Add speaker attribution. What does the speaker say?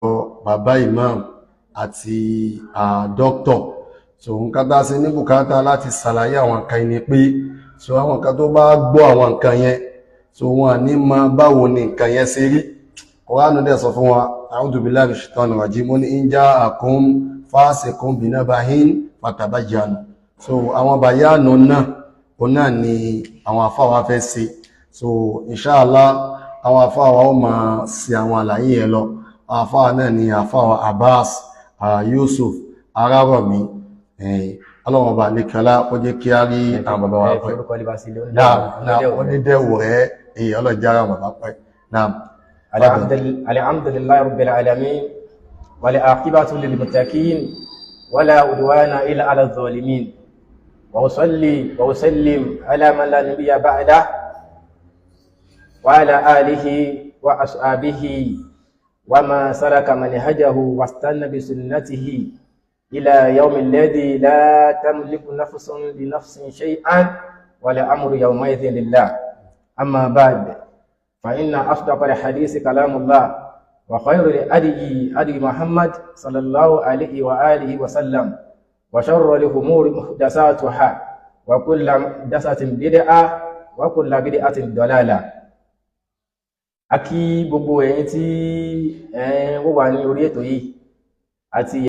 Speaker 1: Bàbá imam àti dókítọ̀, so nǹkan tá a ṣe ní bùkátà láti ṣàlàyé àwọn nǹkan yìí ni pé, so àwọn nǹkan tó bá gbọ́ àwọn nǹkan yẹn, so wọn ní mọ báwo ni nǹkan yẹn ṣe rí. Kùránì dẹ̀ sọ fún wa, a'udhu billahi minash shaitani rajim, ó ní in ja'akum fasiqun binaba'in fatabayyanu. So àwọn bàyánù náà, òun náà ni àwọn àfáwà fẹ́ ṣe. So inshallah, àwọn àfáwà ó máa ṣe àwọn àlàyé yẹn lọ. Àwọn àfáwà náà ni àfáwà Abbas Yusuf Arárọ̀mí. Ọlọ́run ọba nìkanlá ó jẹ́ kí á rí àwọn bàbá wa pẹ́ náà, onídẹ̀wò rẹ̀ èyí ọlọ́jára bàbá pẹ́ náà.
Speaker 2: Alhamdulillahi rabbil alamin, wal aqibatu lil muttaqin, wala udwana illa ala zalimin, wa usalli wa usallim ala man la nabiyya ba'da, wa ala alihi wa ashabihi wa ma salaka manhajahu wastanna bi sunnatihi إلى يوم الذي لا تملك نفس لنفس شيئا والأمر يومئذ لله. أما بعد، فإن أصدق الحديث كلام الله، وخير الهدي هدي محمد صلى الله عليه وآله وسلم، وشر الأمور محدثاتها، وكل محدثة بدعة، وكل بدعة ضلالة. A kí gbogbo ẹ̀yin tí ẹ ń wò wá ní orí ètò yìí àti